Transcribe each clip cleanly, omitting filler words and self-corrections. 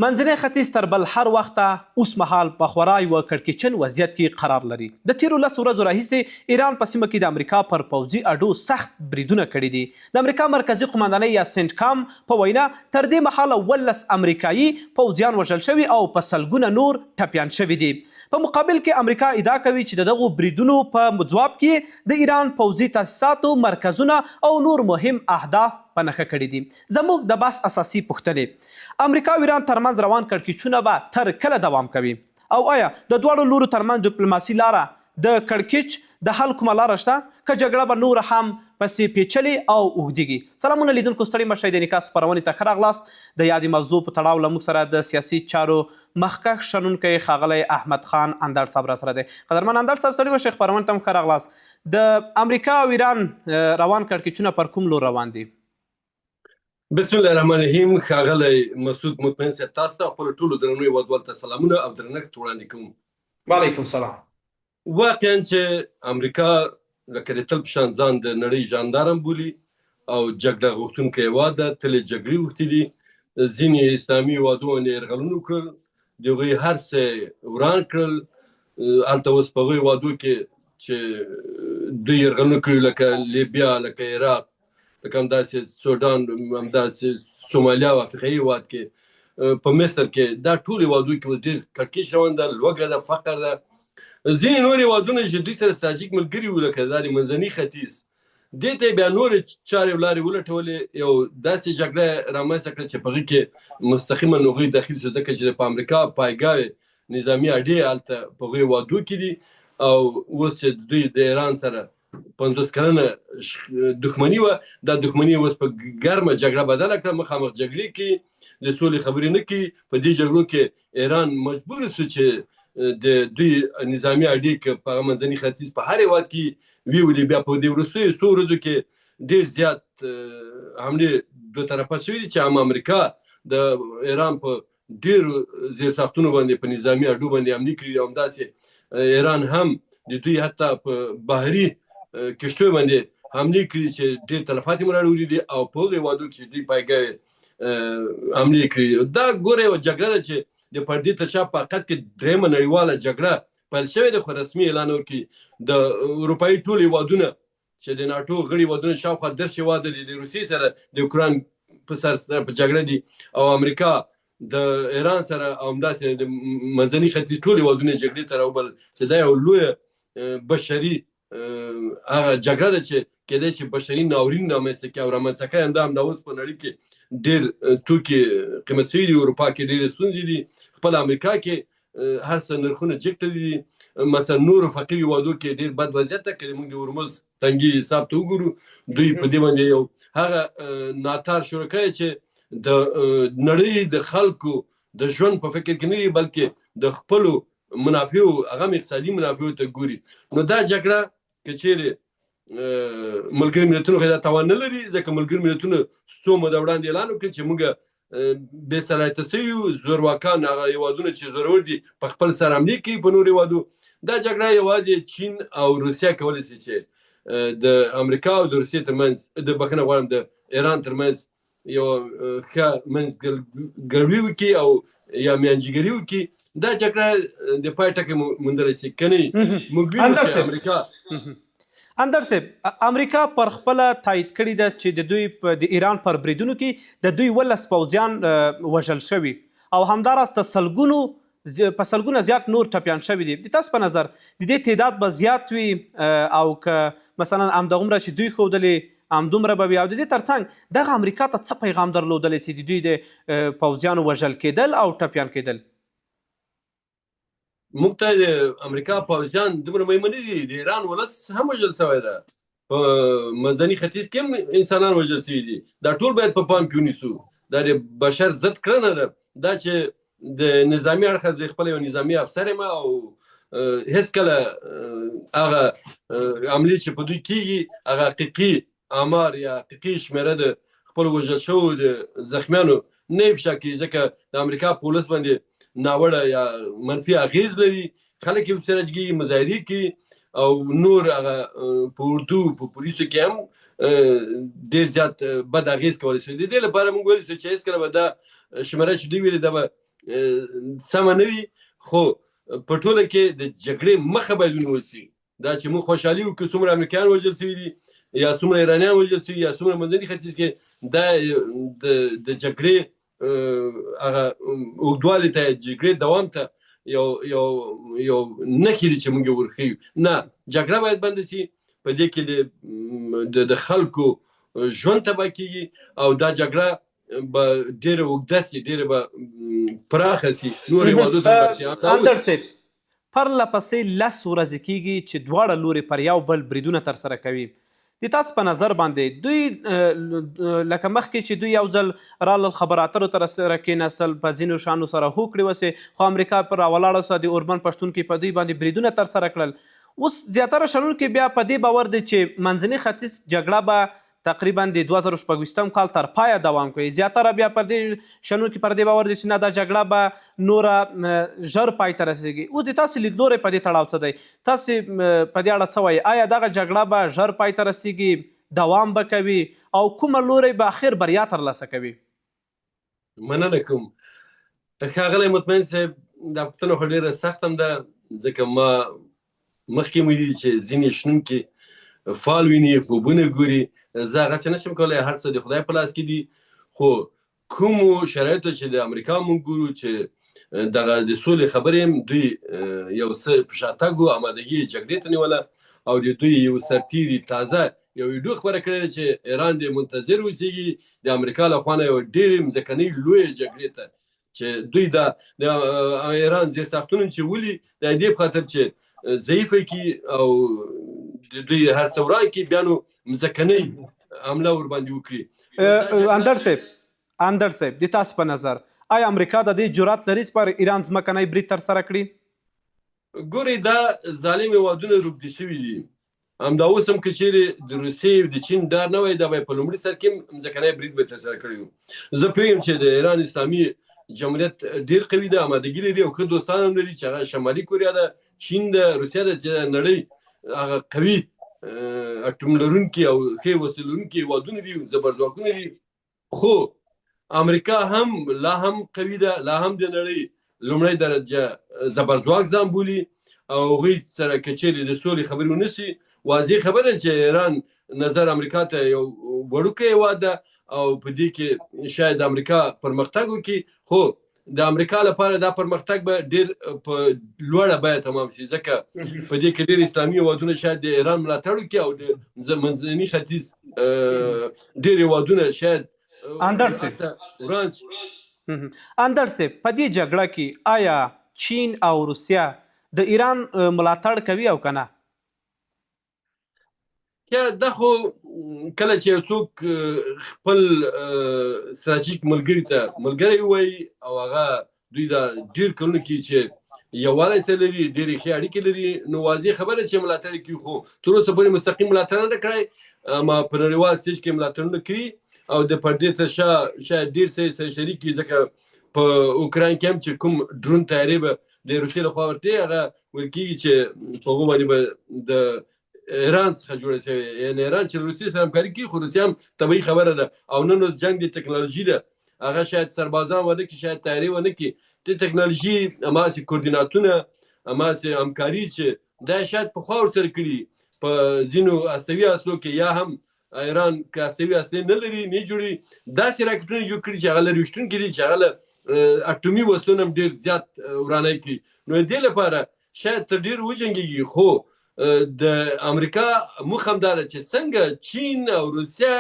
منځنی ختیځ تر بل هر وخته اوس مهال په خورا یوه کړکیچن وضعیت کې قرار لري. د تیرو لسو ورځو راهیسې ایران په سیمه کې د امریکا پر پوځي اډو سخت بریدونه کړي دي. د امریکا مرکزي قوماندانۍ یا سینټکام په وینا تر دې مهاله 17 امریکايي پوځیان وژل شوي او په سلګونه نور ټپیان شوي دي. په مقابل کې امریکا ادعا کوي چې د دغو بریدونو په ځواب کې یې د ایران پوځي تاسیساتو، مرکزونه او نور مهم اهداف په نښه کړي دي. زموږ د بحث اساسي پوښتنې، امریکا او ایران ترمنځ روان کړکیچونه به تر کله دوام کوي؟ او ایا د دواړو لورو ترمنځ ډیپلوماسي لاره د کړکیچ د حل کومه لاره شته که جګړه به نوره هم پسې پیچلې او اوږدیږي؟ سلامونه لیدونکو ستړي مه شئ د انعکاس خپرونې ته ښه راغلاست د یادې موضوع په تړاو له موږ سره د سیاسي چارو مخکښ شنونکی ښاغلی احمد خان اندړ صاحب راسره دی. قدرمن اندړ صاحب ستړي مه شئ خپرونې ته مو ښه راغلاست. د امریکا او ایران روان کړکیچونه پر کوم لور روان دي؟ بسم الله الرحمن الرحیم ښاغلی مسعود مطمئن صاحب تاسو ته خپل ټولو درنو هیوادوالو ته سلامونه او درنښت وړاندې کوم. وعلیکم سلام. واقعا چې امریکا لکه د تل په شان ځان د نړۍ ژاندارم بولي او جګړه غوښتونکی هیواد ده، تل یې جګړې غوښتي دي. ځینې اسلامي هیوادو باندې یرغلونه وکړل، د هغوی هر څه وران کړل. هلته اوس په هغو هیوادو کې چې دوی یرغلونه کړي لکه لیبیا، لکه عراق، لکه همداسې سوډان، همداسې سومالیا او افریقایي هیواد کې، په مصر کې، دا ټول هیوادو کې اوس ډېر کړکېچ روان ده، لوږه ده، فقر ده. ځینې نور هیوادونه چې دوی سره ستراتیژیک ملګري وو لکه دا د منځني ختیځ، دې ته یې بیا نورې چارې او لارې ولټولې. یو داسې جګړه یې رامنځته کړه چې په هغې کې مستقیما هغوی دخیل شو، ځکه چې په امریکا پایګاوې نظامي اډې هلته په هغو هیوادو کې دي او اوس چې دوی د ایران سره 50 کلنه دښمني وه، دا دښمني اوس په ګرمه جګړه بدله کړه، مخامخ جګړې کوي، د سولې خبرې نه کوي. په دې جګړو کې ایران مجبور شو چې د دوی نظامي اډې که په هغه منځني ختیځ په هر هېواد کې وي ولي. بیا په دې وروستیو څو ورځو کې ډېر زیات حملې دوه طرفه شوې دي چې هم امریکا د ایران په ډېرو زیرساختونو باندې په نظامي اډو باندې حملې کړي او همداسې ایران هم د دوی حتی په بحري کښتیو باندې حملې کړي چې ډېر تلفات یې راوړي دي او په هغو هېوادو کې چې دوی پایګاوې حملې کړي. دا ګوره یوه جګړه ده چې د پردې تر شا په حقیقت کې درېیمه نړیواله جګړه پیل شوې ده، خو رسمي اعلان ورکړي د اروپایي ټول هېوادونه چې د ناټو غړي هېوادونه شاوخوا 30 هېواده دي د روسیې سره د اوکراین په سر سره په جګړه دي او امریکا د ایران سره او همداسې د منځني ختیځ ټول هېوادونه جګړې ته راوبلل چې دا یو لویه بشري هغه جګړه ده چې کېدای شي بشري ناورین رامنځته کړي او رامنځته کړی همدا همدا اوس په نړۍ کې ډېر توکي قیمت شوي دي، اروپا کې ډېرې ستونزې دي، خپله امریکا کې هر څه نرخونه جګ تللي دي. مثلا نورو فقیر هیوادو کې ډېر بد وضعیت ده. که موږ د هرمز تنګي حساب ته وګورو، دوی په دې باندې یو هغه ناتار شروع کړی چې د نړۍ د خلکو د ژوند په فکر کې نه دي، بلکې د خپلو منافعو، هغه هم اقتصادي منافعو ته ګوري. نو دا جګړه که چیرې ملګري ملتونه خو دا توان نه لري، ځکه ملګري ملتونه څو موده وړاندې اعلان وکړ چې موږ بې صلاحیته شوي یو، زورواکان هغه هیوادونه چې زورور دي په خپل سر حملې کوي په نورو هیوادو. دا جګړه یوازې چین او روسیه کولی شي چې د امریکا او د روسیې ترمنځ، د بخښنه غواړم، د ایران ترمنځ یو ښه منځګړوي وکړي او یا میانجیګري وکړي. دا جګړه د پای ټکی موندلی شي که نه موږ وینو چې امریکا اندر صاحب، امریکا پر خپله تایید کړې ده چې د دوی د ایران پر بریدونو کې د دوی 17 پوځیان وژل شوي او همداراز تر سلګونو په سلګونه زیات نور ټپیان شوي دي. د تاسو په نظر د دې تعداد به زیات وي او که مثلا همدغومره چې دوی ښودلې همدومره به وي؟ او د دې ترڅنګ دغه امریکا ته څه پیغام درلودلی چې د دوی د پوځیانو وژل کېدل او ټپیان کېدل؟ موږ ته د امریکا پوځیان دومره مهم نه دي. د ایران ولس هم وژل شوی ده، په منځني ختیځ کې هم انسانان وژل شوي دي. دا ټول باید په پام کې ونیسو. دا د بشر ضد کړنه ده. دا چې د نظامي اړخه زه خپل یو نظامي افسر یم او هیڅ کله هغه عملي چې په دوی کېږي هغه حقیقي آمار یا حقیقي شمېره د خپل وژل شوو د زخمیانو نه افشا کوي، ځکه د امریکا په ولس باندې ناوړه یا منفي اغېز لري. خلک یې ورسره جګېږي، مظاهرې کوي او نور هغه په اردو په پولیسو کې هم ډېر زیات بد اغېز کولی شي. د دې لپاره موږ ویلی شو چې هېڅکله به دا شمېره چې دوی ویلي دا به سمه نه وي، خو په ټوله کې د جګړې مخه باید ونیول شي. دا چې موږ خوشحالي وکړو څومره امریکایان وژل شوي دي یا څومره ایرانیان وژل شوي یا څومره منځني ختیځ کې، دا د جګړې هغه اوږدوالي ته، جګړې دوام ته یو یو یو نښې دي چې موږ یې ورښیو. نه، جګړه باید بنده شي. په دې کې د خلکو ژوند تباه کېږي او دا جګړه به ډېره اوږده شي، ډېره به پراخه شي، نور هېوادو ته به شي. اندړ صاحب، پرله پسې 10 ورځې کېږي چې دواړه لوري پر یو بل بریدونه ترسره کوي. د تاسو په نظر باندې دوی لکه مخکې چې دوی یو ځل رالل خبرو اترو ته سره کېناستل، په ځینو شیانو سره هوکړې وسې، خو امریکا پر راولاړه سوه، د اوربند په شتون کې په دوی باندې بریدونه ترسره کړل. اوس زیاتره شنونکي بیا په دې باور دي چې منځني ختیځ جګړه به تقریبا د 2026 کال تر پایه دوام کوي. زیاتره بیا پر دې شنونکي پر دې باور دي چې نه، دا جګړه به نوره ژر پای ته رسېږي. اوس د تاسو لیدلوری په دې تړاو څه دی؟ تاسو په دې اړه څه وایئ؟ آیا دغه جګړه به ژر پای ته رسېږي، دوام به کوي او کومه لوری به اخر بریا ترلاسه کوي؟ مننه کوم ښاغلی مطمئن صاحب. دا پوښتنه خو ډېره سخته هم ده، ځکه ما مخکې مې لیدي چې ځینې شنونکي فال ویني، خوبونه ګوري. زه هغه څه نشم کولی، هر څه د خدای په لاس کې دي. خو کومو شرایطو چې د امریکا مونږ ګورو چې دغه د سولې خبرې هم دوی یو څه په شاتګ و، آمادګي یې جګړې ته نیوله او د دوی یو سرتیري تازه یو ویډیو خپره کړې ده چې ایران دې منتظر اوسېږي د امریکا له خوا نه یوه ډېرې مځکنۍ لویې جګړې ته، چې دوی دا د ایران زیرساختونه چې ولي د دې په خاطر چې ضعیفه کړي او د دوی هر څه وران کړي، بیا نو مځکنۍ حمله ورباندې وکړي. اندړ صاحب، اندړ صاحب، د تاسو په نظر آیا امریکا د دې جرأت لري چې پر ایران ځمکنی برید ترسره کړي؟ ګورئ، دا ظالم هېوادونه روږدي شوي دي. همدا اوس هم که چیرې د روسیې او د چین ډار نه وای، دا به په لومړي سر کې مځکنی برید به ترسره کړی وو. زه پوهېږم چې د ایران اسلامي جمهوریت ډېر قوي ده، آمادګي لري او ښه دوستان هم لري چې هغه شمالي کوریا ده، چین ده، روسیه ده، چې نړۍ هغه قوي اټوم لرونکي او ښې وسلې لرونکي هېوادونه دي، زبرځواکونه دي. خو امریکا هم لا هم قوي ده، لا هم د نړۍ لومړی درجه زبرځواک ځان بولي او هغوی سره که چیرې د سولې خبرې ونه شي، واضح خبره چې ایران نظر امریکا ته یو وړوکی هېواد ده او په دې کې شاید امریکا پرمختګ وکړي، خو د امریکا لپاره دا پرمختګ به ډیر په لوړه بیه تمام شي، ځکه په دې کې ډیر اسلامي هېوادونه شاید د ایران ملاتړ وکړي او د منځني ختیځ ډیر هېوادونه شاید اندړ صاحب وران شي. اندړ صاحب، په دې جګړه کې آیا چین او روسیه د ایران ملاتړ کوي او که نه؟ یا دا خو کله چې یو څوک خپل ستراتیژیک ملګري ته ملګری ووایي او هغه دوی دا ډېر کلونه کېږي چې یووالی سره لري، ډېرې ښې اړیکې لري، نو واضح خبره چې ملاتړ یې کوي، خو تر اوسه پورې مستقیم ملاتړ نه کړی، اما په نړیوال سټیج کې ملاتړونه کوي او د پردې تر شا شاید ډېر څه سره شریک وي، ځکه په اوکراین کې هم چې کوم ډرون طیارې به د روسیې لخوا ورتلې، هغه ویل کېږي چې په هغو باندې به د ایران څخه جوړه شوې، یعنی ایران چې روسیې سره همکاري کوي، خو روسیه هم طبیعي خبره ده او نن ورځ جنګ د ټکنالوژي ده، هغه شاید سربازان ونه کړي، شاید طیارې ونه کړي، د ټکنالوژي هماغسې کوردیناتونه، هماغسې همکاري چې دا شاید پخوا ورسره کړي په ځینو هستوي اصلو کې، یا هم ایران که هستوي اصلې نه لري، نه جوړي، داسې راکټونه جوړ کړي چې هغه لرې ویشتونکي دي، چې هغه له اټومي وسلو نه هم ډېر زیات ورانی کوي. نو دې لپاره شاید تر ډېر وجنګېږي، خو د امریکا موخه هم دا ده چې څنګه چین او روسیه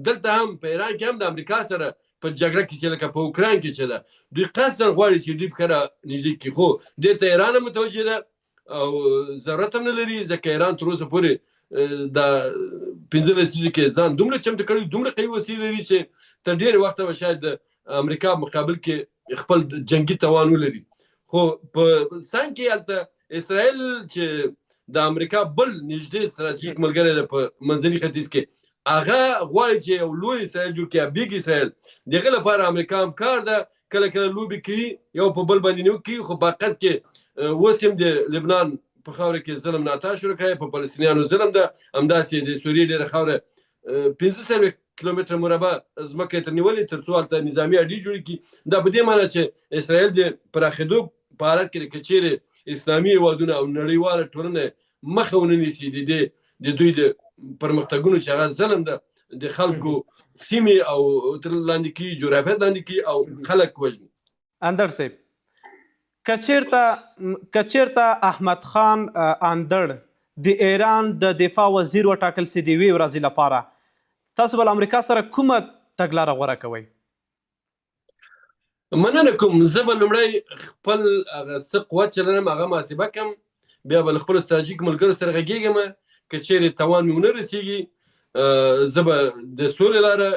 دلته هم په ایران کې هم د امریکا سره په جګړه کې چې لکه په اوکراین کې چې ده، دوی قصداً غواړي چې دوی پکې را نږدې کړي، خو دې ته ایران هم متوجه ده او ضرورت هم نه لري، ځکه ایران تر اوسه پورې د 5 لسیزو کې ځان دومره چمتو کړی، دومره قوي وسیلې لري چې تر ډېرې وخته به شاید د امریکا مقابل کې خپل جنګي توان ولري. خو په څنګ کې هلته اسرائیل چې د امریکا بل نږدې ستراتیژیک ملګری دی په منځني ختیځ کې، هغه غواړي چې یو لوی اسرائیل جوړ کړي، بیګ اسرائیل. د هغه لپاره امریکا هم کار ده، کله کله لوبې کوي، یو په بل باندې نیوکې کوي، خو په حقیقت کې اوس هم د لبنان په خاوره کې ظلم ناتا شروع کړی، په فلسطینیانو ظلم ده، همداسې د سوریې ډېره خاوره 45 کیلومتر مربع ځمکه یې تر نیولې تر څو هلته نظامي اډې جوړې کړي. دا په دې معنی چې اسرائیل د پراخېدو په حالت کې که چیرې اسلامي هېوادونه او نړیواله ټولنه مخه ونه نیسي د دې د دوی د پرمختګونو چې هغه ظلم ده، د خلکو سیمې او تر لاندې کی، جغرافیه لاندې کی او خلک وژني. اندړ صاحب، که چیرته احمد خان اندړ د ایران د دفاع وزیر وټاکل سي د یوې ورځې لپاره، تاسو به له امریکا سره کومه تګلاره غوره کوئ؟ مننه کوم. زه به لومړی خپل هغه څه قوت چې لرم هغه محاسبه کوم، بیا به له خپلو ستراتیژیک ملګرو سره غږېږم. که چیرې توان مې ونه رسېږي، زه به د سولې لاره،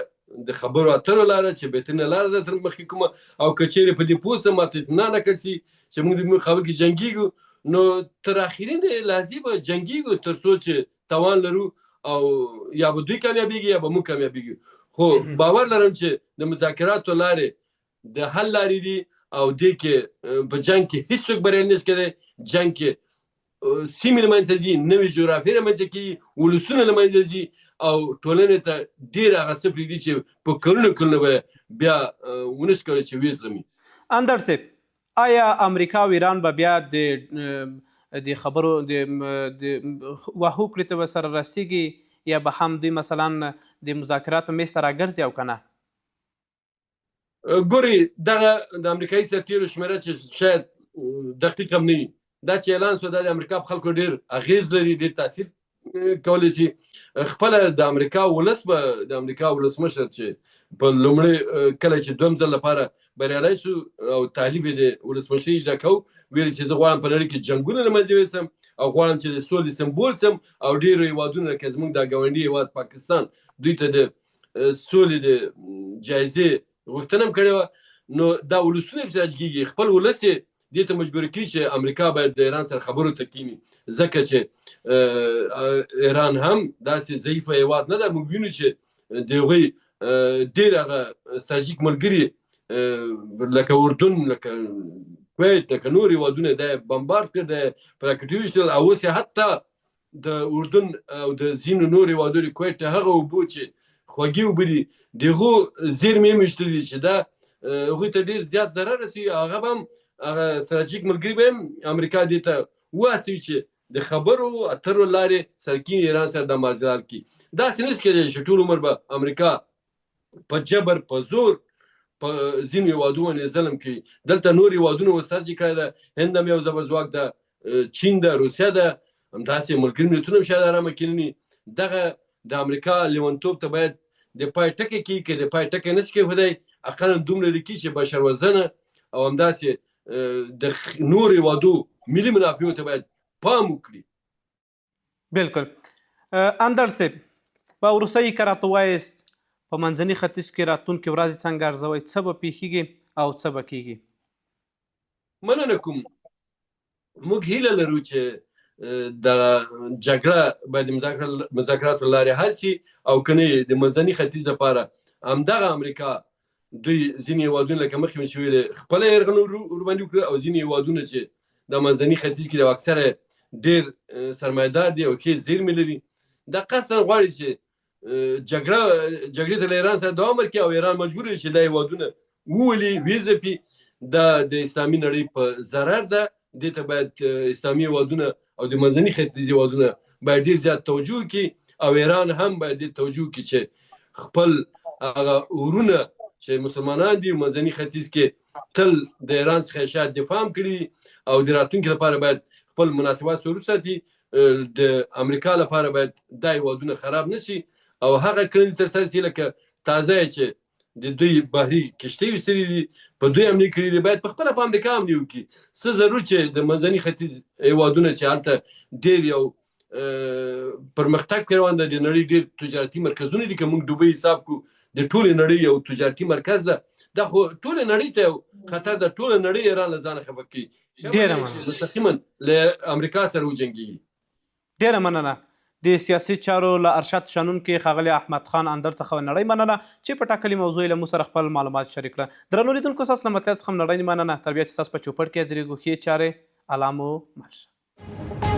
د خبرو اترو لاره چې بهترینه لاره ده تر مخکې کوم، او که چیرې په دې پوه سم، ماته اطمینان راکړ سي چې موږ د مقابل کې جنګیږو، نو تر اخرینې لحظې به جنګیږو تر څو چې توان لرو، او یا به دوی کامیابیږي یا به موږ کامیابیږو. خو باور لرم چې د مذاکراتو لارې د حل لارې دي، او دې کې په جنگ کې هیڅوک بریالی نشي کېدای. جنگ کې سیمې له منځه ځي، نوې جغرافیې له منځه کېږي، ولسونه له منځه ځي، او ټولنې ته ډېر هغه څه پرېږدي چې په کلونو کلونو به بیا ونه شي کولی چې ویې زغمي. اندړ صاحب، آیا امریکا او ایران به بیا د د خبرو د د هوکړې ته به سره رسیږي، یا به هم دوی مثلا د مذاکراتو میز ته راګرځي او که نه؟ ګوري، دغه د امریکایي سرتیرو شمېره چې شاید دقیق هم نه وي، دا چې اعلان سو، دا د امریکا په خلکو ډېر اغېز لري، ډېر تاثیر کولی شي. خپله د امریکا ولس به د امریکا ولسمشر چې په لومړی کله چې دویم ځل لپاره بریالی سو او تحلیف یې د ولسمشرۍ اجرا کو، ویل چې زه غواړم په نړۍ کې جنګونه له منځه یوسم او غواړم چې د سولې سمبول سم، او ډېرو هېوادونو لکه زموږ دا ګاونډي هېواد پاکستان دوی ته د سولې د جایزې غوښتنه هم کړې وه. نو دا ولسونه یې پسې راجګېږي، خپل ولس یې دې ته مجبور کړي چې امریکا باید د ایران سره خبرو ته کینی، ځکه چې ایران هم داسې ضعیفه هېواد نه ده. موږ وینو چې د هغوی ډېر هغه ستراتیژیک ملګري لکه اردن، لکه کویت، لکه نور هېوادونه دا بمبارد کړ، دا په راکټ وویشتل، او اوس یې حتی د اردن او د ځینو نور هېوادونو کویټ هغه اوبو چې خوږې اوبه دي، د هغو زیرمې هم ویشتلي دي چې دا هغوی ته ډېر زیات ضرر رسوي. هغه به هم هغه ستراتیژیک ملګري به هم امریکا دې ته وهڅوي چې د خبرو اترو لارې سره کښېني، ایران سره دا معضله حل کړي. داسې نه شي کېدای چې ټول عمر به امریکا په جبر، په زور په ځینو هېوادونو باندې ظلم کوي. دلته نور هېوادونه وسر چې کړی ده، هند هم یو زبرځواک ده، چین ده، روسیه ده، همداسې ملګري ملتونه هم شاید ارامه کښېني. دغه د امریکا لیونتوب ته باید د پای ټکی کړي. که د پای ټکی نه شي کېښودی، اقلا دومره لیکي چې بشر وژنه او همداسې د نورو هېوادو ملي منافعو ته باید پام وکړي. بالکل. اندړ صاحب، په وروستۍ که راته ووایاست په منځني ختیځ کې راتلونکې ورځې څنګه ارزوئ، څه به پیښیږي او څه به کیږي؟ مننه کوم. موږ هیله لرو چې د جګړه باید د مذاکراتو له لارې حل شي، او که نه د منځني ختیځ لپاره همدغه امریکا دوی ځینې هېوادونه لکه مخکې مې چې ویلې خپله یرغل ورباندې وکړي، او ځینې هېوادونه چې د منځني ختیځ کې اکثره ډېر سرمایهدار دي او ښې زیرمې لري، دا قصداً غواړي چې جګړې ته له ایران سره دوام ورکړي، او ایران مجبور دی چې دا هېوادونه وولي، ویې ځپي. دا د اسلامي نړۍ په ضرر ده. دې ته باید اسلامي هېوادونه او د منځني ختیځ هېوادونه باید ډېر زیات توجه وکړي، او ایران هم باید دې توجه وکړي چې خپل هغه ورونه چې مسلمانان دي منځني ختیځ کې تل د ایران څخه شاید دفاع هم کړي، او د راتلونکي لپاره باید خپل مناسبات سره وساتي. د امریکا لپاره باید دا هېوادونه خراب نه شي او هغه کړنې ترسره شي لکه تازه یې چې د دوی بحري کښتۍ ویستلې دي، په دوی حملې کړې دي، باید په خپله په امریکا حملې وکړي. څه ضرور چې د منځني ختیځ هېوادونه چې هلته ډېر یو پرمختګ کې روان ده، د نړۍ ډېر تجارتي مرکزونه دي، که موږ دوبۍ حساب کړو د ټولې نړۍ یو تجارتي مرکز ده، دا خو ټولې نړۍ ته یو خطر ده، ټوله نړۍ ایران له ځانه خفه کوي. ډېره مننه. مستقیما له امریکا سره وجنګېږي. ډېره مننه. د سیاسي چارو له ارشد شنونکي ښاغلي احمد خان اندړ څخه نړۍ مننه چې په ټاکلي موضوع یې له موږ سره خپل معلومات شریک کړل. درنو لیدونکو ستاسو له ملتیا څخه هم نړۍ مننه. تر بیا چې ستاسو په چوپړ کې حاضرېږو، ښې چارې الله مو مل شه.